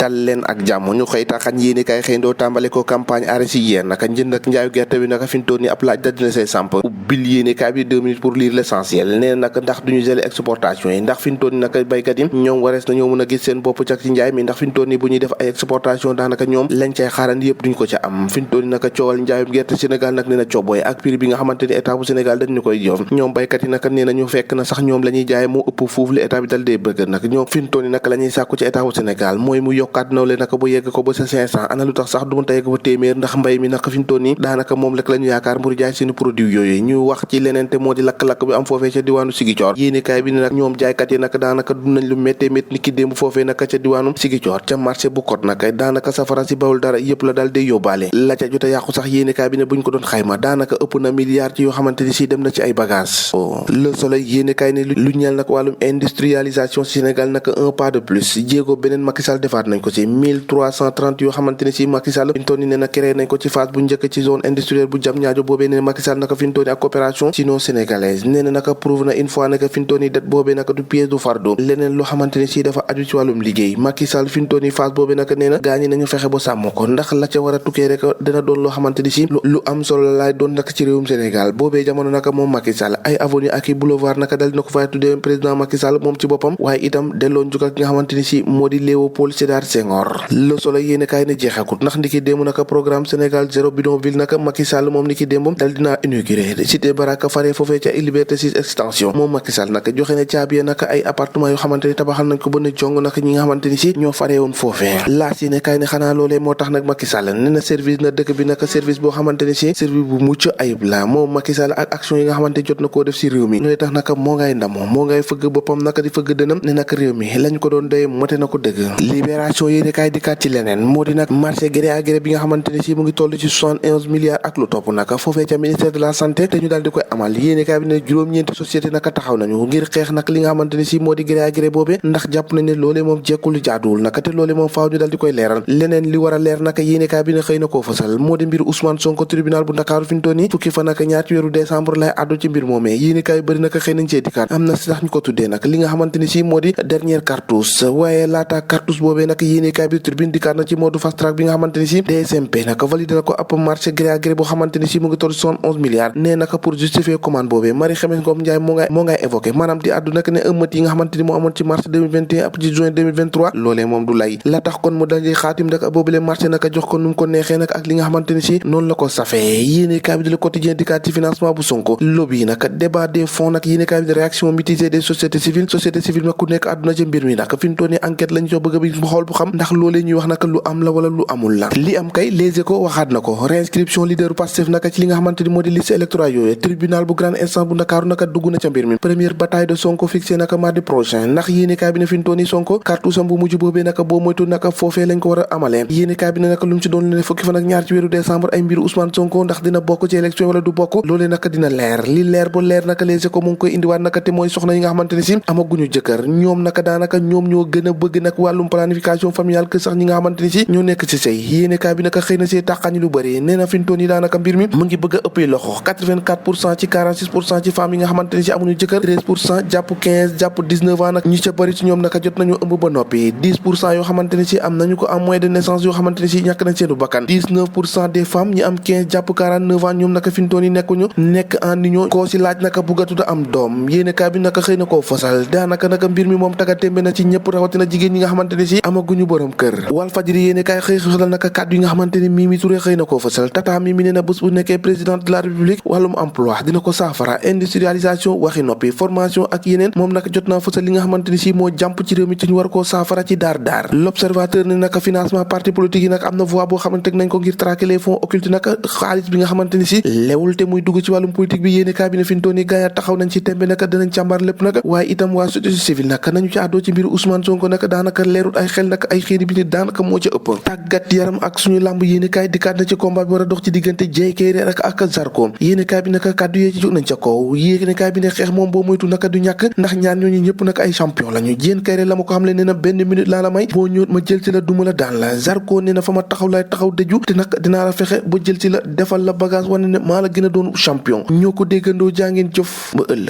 dal leen ak jàmm ñu xëy taxañ yéeni kay xëy ndoo tàmbale ko campagne arachidière naka njënd ak njaayu gerte bi naka fintoon ni ab laaj da dina say samp ubbil yéeni kay bi 2 minutes pour lire l'essentiel nee naka ndax duñu gele exportation yi ndax fintoon ni naka baykat yi ñoom warees na ñoo mën a gis seen bopp cak ci njaay mi ndax fintoon ni bu ñuy def ay exportation daanaka ñoom lañ cay xaarandi yëpp duñ ko ca am fintoon ni naka coowal njaayum gerte Sénégal nag nee na coobooy ak prix bi nga xamante ni état bu Sénégal dañ ñu koy jox ñoom baykat yi naka nee na ñu fekk na sax ñoom la ñuy jaay moo ëpp fuuf li état bi dal dee bëgg nag ñoom fintoon ni naka la ñuy sàkku ci état bu Sénégal mooy mu yokkaat nawle naka bu yegg ko ba sa 500 ana lu tax sax du mu tayegg ba téeméer ndax mbay mi naka fintoon ni daanaka moom rek la ñu yaakaar mburu jaay seeni produit yooyu ñu wax ci leneen te moo di lakk-lakk bi am foofee ca diwaanu Ziguinchor yéenekaay bi ne nag ñoom jaaykat yi naka daanaka dund nañ lu méttee métti ni ki démb foofee naka ca diwaanu Ziguinchor ca marché bu kot naka daanaka safara si bawul dara yëpp la daal day yóbbaale la ca jot a yàqu sax yéenekaay bi ne buñ ko doon xayma daanaka ëpp na milliards ci yoo xamante ni si dem na ci ay bagages Le Soleil yéenekaay ne lu ñeel nag wàllum industrialisation Sénégal naka un pas de plus jéego beneen Macky Sall defaat nañ ko ci 1330 yoo xamante ni si Macky Sall fintoon ni ne na créé nañ ko ci phase bu njëkk ci zone industrielle bu Diamniadio boobee ne Macky Sall naka fintoon ni ak coopération sino-sénégalaise nee na naka prouve na une fois naka fintoon ni det boobee naka du pièce du fardeau leneen loo xamante ni si dafa aju ci wàllum liggéey Macky Sall fintoon ni phase boobee naka nee na gaañi nañu fexe ba sàmm ko ndax la ca war a tukkee rek dina doon loo xamante ni si lu am solo laay doon naka ci réewum Sénégal boobee jamono naka moom Macky Sall ay avenue ak i boulevard naka dal dina ko fay tuddee président Macky Sall moom ci boppam waaye itam delloo njukkal ki nga xamante ni si moo di Léopold Sédar Senghor Le Soleil yéene kaay ne jeexakut ndax ndiki démb naka programme Sénégal zéro bidonville naka Macky Sall moom ndiki démb dal dinaa inauguré cité Baraka fare foofee ca Liberté 6 extension moom Macky Sall naka joxe ne caabi naka ay appartement yoo xamante ni tabaxal nañ ko ba ne jong naka ñi nga xamante ni si ñoo fare woon foofee laas yéene kaay ne xanaa loolee moo tax nag Macky Sall ne na service na dëkk bi naka service boo xamante ni si service bu mucc ayib la moom Macky Sall ak action yi nga xamante jot na koo def si réew mi loolee tax naka moo ngay ndamoo moo ngay fëgg boppam naka di fëgg dënam ne naka réew mi lañ ko doon doye mote na ko dëgg libération yéene kaay dikkaat ci leneen moo di nag marché gré à gré bi nga xamante ni si mu ngi toll ci 71 milliards ak lu topp naka foofee ca ministère de la santé te ñu daal di koy amal yéene kaay bi ne juróom-ñeenti société naka taxaw nañu ngir xeex nag li nga xamante ni si moo di gré à gré boobee ndax jàpp nañ ne loolee moom jekkul jaaduwul naka te loolee moom faaw ñu daal di koy leeral leneen li war a leer naka yéene kaay bi ne xëy na koo fësal moo di mbir Ousmane Sonko tribunal bu Ndakaaru fintoon yi fukki fa naka ñaar ci weeru décembre lay àddu ci mbir moomee yéene kaay bëri naka xëy nañ cee dikkaat am na si sax ñu ko tuddee nag li nga xamante ni si moo di dernière cartouche waaye laata cartouche boobee nag yéene kaay bi tribune dikkaat na ci mode fast track bi nga xamante ni si DSMP naka validé na ko ab marché gré à gré boo xamante ni si mu ngi toll 71 milliards nee naka pour justifier commande boobee Marie Khemesse Ngom Ndiaye moo ngay évoqué maanaam di àddu nag ne ëmmat yi nga xamante ni moo amoon ci mars 2021 ab ci juin 2023 loolee moom du lay la tax kon mu daje xaatim nag boobule marché naka jox ko nu mu ko neexee nag ak li nga xamante ni si noonu la ko safee yéene kaay bi di Le Quotidien dikkaat ci financement bu Sonko lobby yi nag débat des fonds nag yéene kaay bi di réaction mitigée des sociétés civiles nag ku nekk àdduna ci mbir mi nag fi mu toll nii enquête lañ soo bëgg bi xool bu xam ndax loolee ñuy wax naka lu am la wala lu amul la li am kay Les Échos waxaat na ko réinscription leader Pastef naka ci li nga xamante ni moo di liste électorale yooyu tribunal bu grande instance bu Ndakaaru naka dugg na ca mbir mi première bataille de Sonko fixé naka mardi prochain ndax yéene kaay bi ne fi mu toll nii Sonko cartouche bu mujj boobee naka boo moytu naka foofee lañ ko war a amalee yéene kaay bi ne naka lu mu ci doon ne fukki fan ak ñaar ci weeru décembre ay mbiru Ousmane Sonko ndax dina bokk ci élection wala du bokk loolee naka dina leer li leer ba leer naka Les Échos mu ngi koy indiwaat naka te mooy soxna yi nga xamante ni si amaguñu jëkkër ñoom naka daanaka ñoom ñoo gën a bëgg nag wàllum planification familiale que sax ñi nga xamante ni si ñoo nekk ci sëy yéene kaay bi naka xëy na see tàqañi lu bëri nee na fintoon yi daanaka mbir mi mu ngi bëgg a ëppee loxo 84% ci 46% ci femmes yi nga xamante ni si amuñu jëkkër 13% jàpp 15 jàpp 19 ans nag ñi ca bëri ci ñoom naka jot nañu ëmb ba noppi 10% yoo xamante ni si am nañu ko en moyen de naissance yoo xamante ni si ñàkk nañ seenu bakkan 19% des femmes ñi am 15 jàpp 49 ans ñoom naka fintoon yi nekk en union koo si laaj naka bëggatuta am doom yéene kaay bi naka xëy na koo fosal daanaka naka mbir mi moom taga témbe na ci ñëpp rawatina jigéen ñi nga xamante ni si amaguñu borom kër Walfadjri yéene kaay xëy xësal naka kàddu yi nga xamante ni Mimi Touré xëy na koo fosal tata Mimi nee na bés bu nekkee président de la république wàllum emploi dina ko saafara industrialisation waxi noppi formation ak yeneen moom naka jot naa fosal li nga xamante ni si moo jàmp ci réew mi te ñu war koo saafara ci daar l'observateur ne naka financement parti politique yi nag am na voie boo xamante nañ ko ngir traquer les fonds occultes naka xaalis bi nga xamante ni si lewul te muy dugg ci wàllum politique bi yéene kaay bi ne fintoon yi gaaña taxaw nañ ci tembe naka danañ càmbar lépp naka waaye itam waa société civile naka nañu ci àddoo ci mbiru Ousmane Sonko naka daanaka leerut ay xel naka ay xéeri bi ni daanaka moo ca ëpp tàggat yaram ak suñu làmb yéene kaay dikkaat na ci combat bi war a dox ci diggante Jeykeere ak Zarko yéene kaay bi naka kàddu yee ci jóg nañ ca kaw yéene kaay bi ne xeex moom boo moytu naka du ñàkk ndax ñaar ñooñu ñëpp naka ay champion lañu Jeykeere la ma ko xam le nee na benn minute laa la may boo ñëwut ma jël ci la duma la daan la Zarko nee na fa ma taxaw laay taxaw dëju te nag dinaa la fexe ba jël ci la defal la bagage wane ne maa la gën a doon champion ñoo ko déggandoo jàngeen jëf ba ëllëg